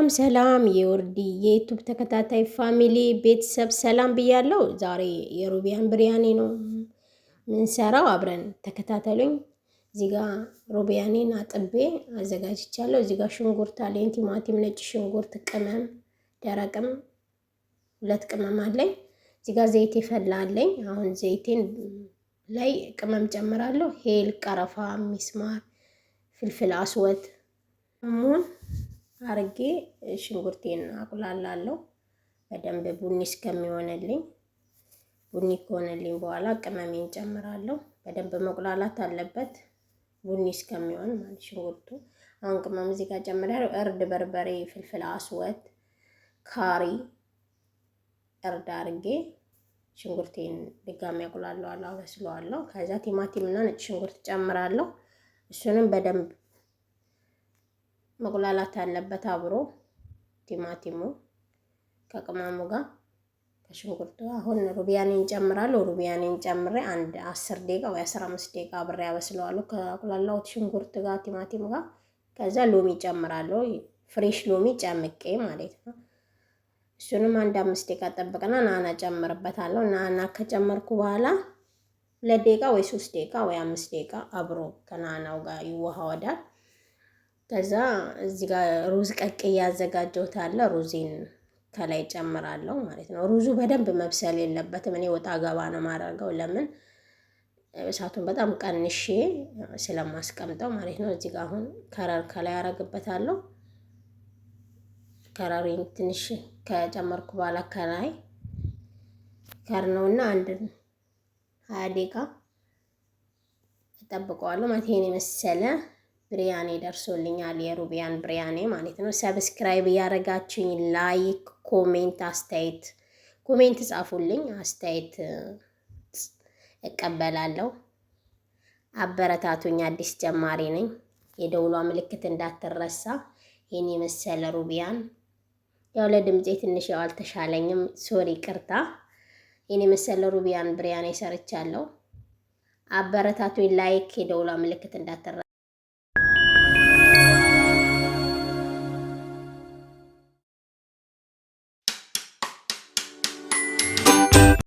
ሰላም ሰላም የወርዲ የ YouTube ተከታታይ family ቤተሰብ ሰላም ብያለሁ። ዛሬ የሩቢያን ብሪያኒ ነው ምንሰራው፣ አብረን ተከታተሉኝ። እዚህ ጋ ሩቢያኔን አጥቤ አዘጋጅቻለሁ። እዚህ ጋ ሽንኩርት አለኝ፣ ቲማቲም፣ ነጭ ሽንኩርት፣ ቅመም ደረቅም ሁለት ቅመም አለኝ። እዚህ ጋ ዘይት የፈላ አለኝ። አሁን ዘይቴን ላይ ቅመም ጨምራለሁ። هيل፣ ቀረፋ፣ ሚስማር፣ فلفل أسود ሙን አርጌ ሽንኩርቴን አቁላላለሁ በደንብ ቡኒ እስከሚሆንልኝ። ቡኒ ከሆነልኝ በኋላ ቅመሜን ጨምራለሁ። በደንብ መቁላላት አለበት ቡኒ እስከሚሆን ማለት ሽንኩርቱ። አሁን ቅመም እዚህ ጋር ጨምራለሁ። እርድ፣ በርበሬ፣ فلفل أسود፣ ካሪ እርድ አርጌ ሽንኩርቴን ድጋሚ አቁላለዋለሁ፣ አበስለዋለሁ። ከዛ ቲማቲም እና ነጭ ሽንኩርት ጨምራለሁ። እሱንም በደንብ መቁላላት አለበት አብሮ ቲማቲሙ ከቅመሙ ጋር ከሽንኩርቱ። አሁን ሩቢያኔን ጨምራለሁ። ሩቢያኔን ጨምሬ አንድ 10 ደቂቃ ወይ 15 ደቂቃ አብሬ አበስለዋለሁ ከቁላላሁት ሽንኩርት ጋር ቲማቲም ጋር። ከዛ ሎሚ ጨምራለሁ። Fresh ሎሚ ጨምቄ ማለት ነው። እሱንም አንድ 5 ደቂቃ ጠብቅና ናና ጨምርበታለሁ። ናና ከጨመርኩ በኋላ 2 ደቂቃ ወይ 3 ደቂቃ ወይ 5 ደቂቃ አብሮ ከናናው ጋር ይዋሃዳል። ከዛ እዚህ ጋር ሩዝ ቀቅዬ ያዘጋጀሁት አለ። ሩዜን ከላይ ጨምራለሁ ማለት ነው። ሩዙ በደንብ መብሰል የለበትም። እኔ ወጣ ገባ ነው የማደርገው። ለምን እሳቱን በጣም ቀንሼ ስለማስቀምጠው ማለት ነው። እዚህ ጋር አሁን color ከላይ አረግበታለሁ። ከረሪን ትንሽ ከጨመርኩ በኋላ ከላይ ከርነውና አንድ 20 ደቂቃ እጠብቀዋለሁ ማለት ይሄን የመሰለ ብሪያኔ ደርሶልኛል። የሩቢያን ብሪያኔ ማለት ነው። Subscribe እያደረጋችሁኝ like፣ comment፣ አስተያየት comment ጻፉልኝ። አስተያየት እቀበላለሁ። አበረታቱኝ። አዲስ ጀማሪ ነኝ። የደውሏ ምልክት እንዳትረሳ። ይህን የመሰለ ሩቢያን ያው ለድምፄ ትንሽ ያው አልተሻለኝም፣ sorry ይቅርታ። ይህን የመሰለ ሩቢያን ብሪያኔ ሰርቻለሁ። አበረታቱኝ። Like፣ የደውሏ ምልክት እንዳትረሳ።